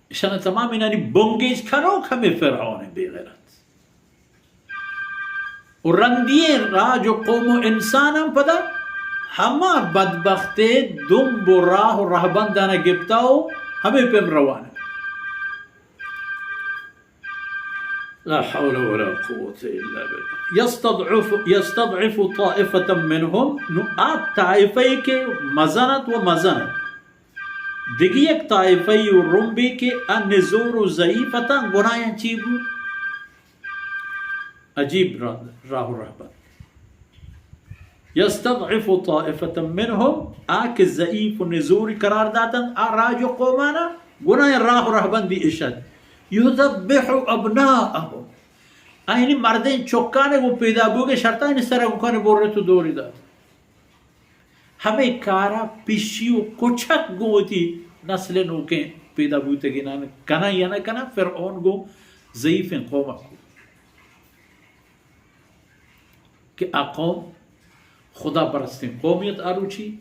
اشان تمامینانی بنگیج کنوک ہمے فرعون بے غیرت۔ و رندی راج و قوم و انسان ہم پدا ہما بدبختے دمب و راہ و رہبندانا گپتا و ہمے پیم روان۔ لا حول ولا قوة الا بالله۔ يستضعف، يستضعف طائفة منهم، نو آ طائفہ کہ مزنت و مزنت۔ دگہ یک طائفہ و رمبی کہ آ نزور و ضعیف اتاں، گناہاں چی بو؟ عجیب را-، راہ و رہبند۔ يستضعف طائفة منهم، آ کہ ضعیف و نزوری قرار داتن، آ راج و قومانا گناہ راہ و رہبندی اشد۔ يذبح أبناءهم، آئینی مردین چکانے گو پیدا بوگے شرطا آئینی سرا گو کنے برت و دوری دات۔ ہمے کارا پشی و کچک گوں وتی نسل نوکیں پیدا بوتگینان کناں یا نہ کناں، فرعون گوں ضعیفیں قومک کو کہ آ قوم خدا پرستیں قومیت آروچی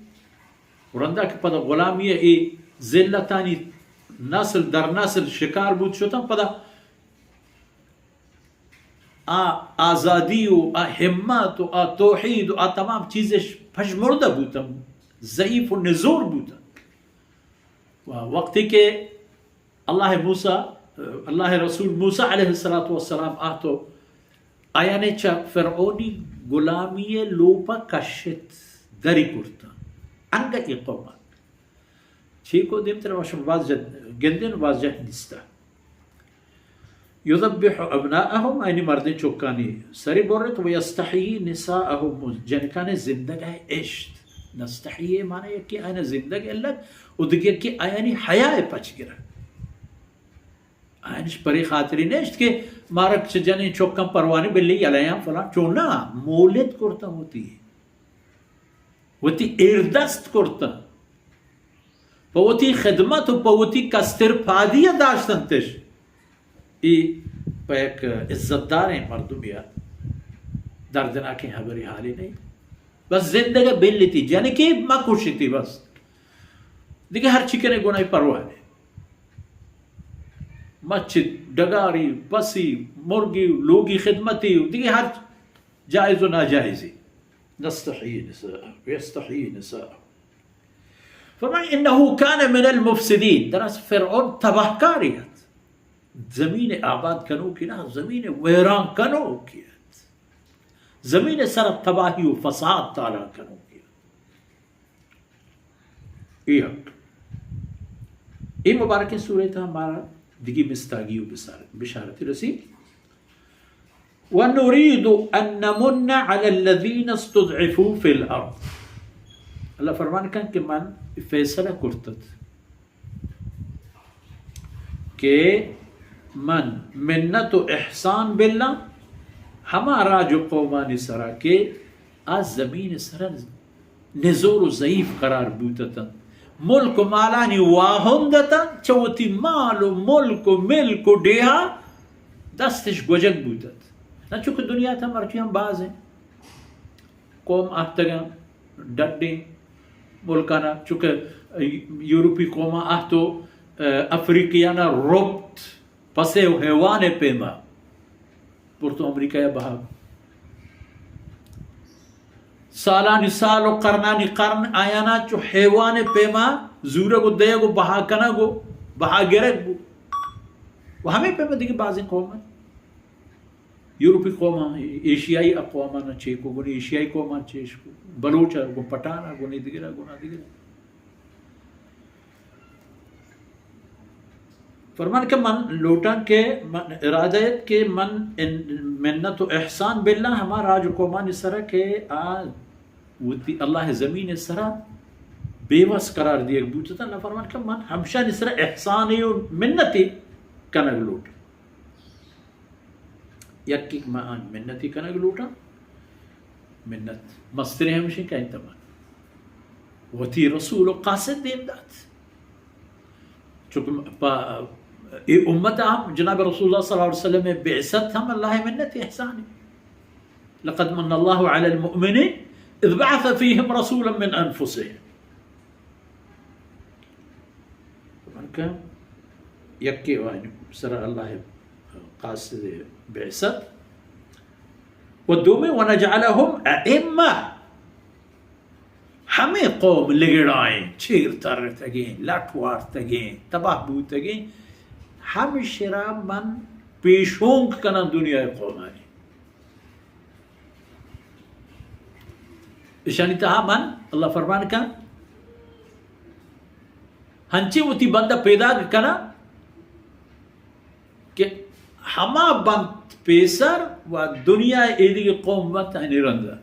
و رندا کہ پدا غلامی اے ذلتانی نسل در نسل شکار بوت شتاں، پدا آ آزادی و آ ہمت و آ توحید و آ تمام چیزش پژمردہ بوتن، ضعیف و نزور بوتن۔ و وقتی کہ اللہ موسی، اللہ رسول موسی علیہ الصلوۃ والسلام آتو آیانے چہ فرعونی غلامی لوپا کشت، دری کرتن، انگہ ای قومک چیکو دیمتر ما شما باز جد گندین و باز جد نیستا۔ یذبح ابناءهم، آئینی مردین چکانی سری برت، و یستحیی نساءهم، جنکانی زندگ اشت۔ نستحیی معنی یکی آئین زندگ الگ و دگہ یکی آیانی حیا پچ گرگ۔ آئینش پری خاطری نیشت کہ مارک چہ جنین چکاں پروانی بلی یلیاں فلان، چون نہ، مولد کرتن وتی۔ وتی ایردست کرتن، پہ وتی خدمت و پہ وتی کستر پادی ء داشتنتش۔ ای پہ یک عزت داریں مردمی ء دردناکیں حبری حالی نہیں۔ بس زندگ ء بلتی، جنکی مکشتی بس۔ دیگہ ہر چی کنے گناہی پرواہ نہیں۔ مچ، ڈگاری، پسی، مرگی، لوگی خدمتی، دیگہ ہر جائز و ناجائزی۔ نستحیی نساءهم، یستحیی نساءهم۔ فرمائے، انه کان من المفسدین، در اصل فرعون تباہکاری ات۔ زمین آباد کنوکی نہ، زمین ویران کنوکی ات۔ زمین سر تباہی و فساد تالان کنوکی ات۔ اے حق۔ اے مبارکیں سورہ تہا مارا دگی مستاگی و بسار-، بشارتی رسی۔ ونريد أن نمن على الذين استضعفوا في الأرض۔ اللہ فرمان کن کہ من فیصلہ کرتت کہ من منت و احسان بلاں ہما راج و قومانی سرا کہ آ زمین سرا نزور و ضعیف قرار بوت اتنت، ملک و مالانی واہند اتنت، چہ وتی مال و ملک و ملک و ڈیہا دستش گوجگ بوت ات۔ نہ چونکہ دنیا تہا مرچی ہم باز ہیں قوم آہتگاں ڈڈیں ملکانا، چونکہ یورپی قوماں آہتو افریقیانا رپت پسے و حیوانے پیما برتو امریکہ ء بہا۔ سالانی سال و قرنانی قرن آیانا چو حیوان پیما زورگ و دیگ و بہا کنگ و بہا گرگ بو۔ و ہمیں پیما دیگہ بازیں قوم ہیں۔ یورپی قوم ہیں، ایشیائی اقوام ہیں، چیکو گنی ایشیائی قوم ہیں، چیشکو بلوچ ہے، گن پٹھان ہے، گنی دیگر ہے، گنا دیگر ہے۔ فرمان کہ من لوٹاں کہ من ارادہ ایت کہ من ان-، منت و احسان باللہ ہما راج و قومانی سرا کہ آ وتی اللہ زمین سرا بے وس قرار دیگ بوتتاں۔ اللہ فرمان کہ من ہمشانی سرا احسان و منتی کنگ لوٹ۔ یکے کہ من آن منتی کنگ لوٹاں، منت مستریں ہمشیں کہ انت من وتی رسول و قاصد دیم دات۔ چونکہ پا اے امت ہم جناب رسول اللہ صلی اللہ علیہ وسلم بعثت ہم اللہ منت احسانی۔ لقد من الله على المؤمنين إذ بعث فيهم رسولا من أنفسهم۔ من کہ یکے و سر اللہ قاصد بعثت و دومی ونجعلهم ائمہ، ہمے قوم لگڑائیں، چیر ترتگیں، لٹ وارتگیں، تباہ بوتگیں، ہمشرا من پیشونک کناں دنیا قومانی۔ اشانی تہا من، اللہ فرمان کن، ہنچیں وتی بندہ پیداگ کناں کہ ہما بنت پیسر و دنیا ایدگہ قوم بنت ہنی رندا۔